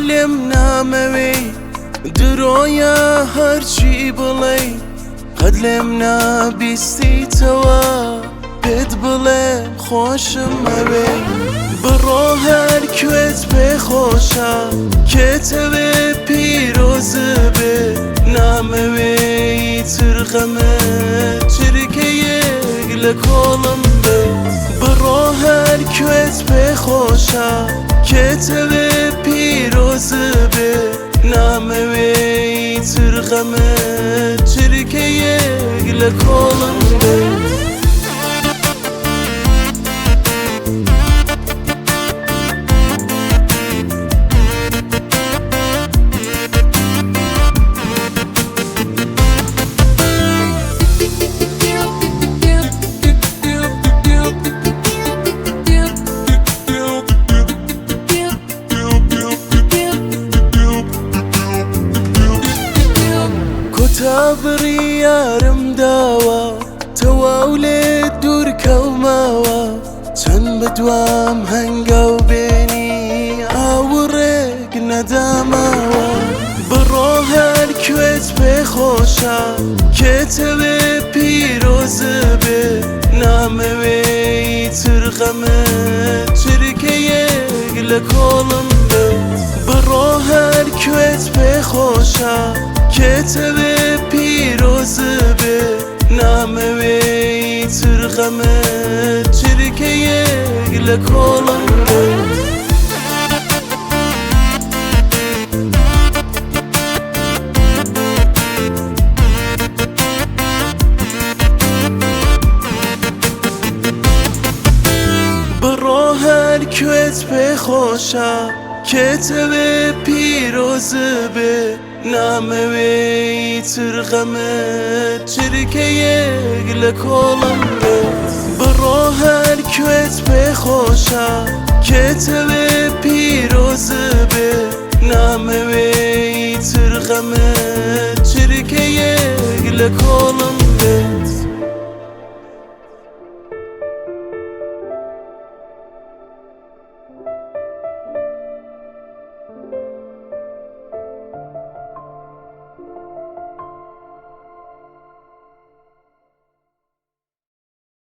لێم نامەوێی، درۆیە هەرچی بڵێی، قەت لێم نابیستیتەوە پێت بڵێم خۆشم ئەوێی. بڕۆ هەر کوێت پێ خۆشە، کێتەوێ پیرۆز بێ، نامەوێ ئیتر غەمت چرکەیەک لە کۆڵم بێ. بڕۆ هەر کوێت پێ خۆشە، کێتەوێ پیرۆز بێ، نامەوێ ئیتر غەمت چرکەیەک لە کۆڵم بێ. کۆتا بڕیارم داوە تەواو لێ دوور کەومەوە، چەند بەدوام هەنگاو بێنی ئاوڕێک نەداماوە. بڕۆ هەر کوێت پێ خۆشە، کێتەوێ پیرۆز بێ، نامەوێ ئیتر غەمت چرکەیەک لە کۆڵم بێ. بڕۆ هەر کوێت پێ خۆشە، کێتەوێ پیرۆز بێ، نامەوێ ئیتر غەمت چرکەیەک لە کۆڵم بێ. بڕۆ هەر کوێت پێ خۆشە، کێتەوێ پیرۆز بێ، نامەوێ ئیتر غەمت چرکەیەک لە کۆڵم بێ. بڕۆ هەر کوێت پێ خۆشە، کێتەوێ پیرۆز بێ، نامەوێ ئیتر غەمت چرکەیەک لە کۆڵم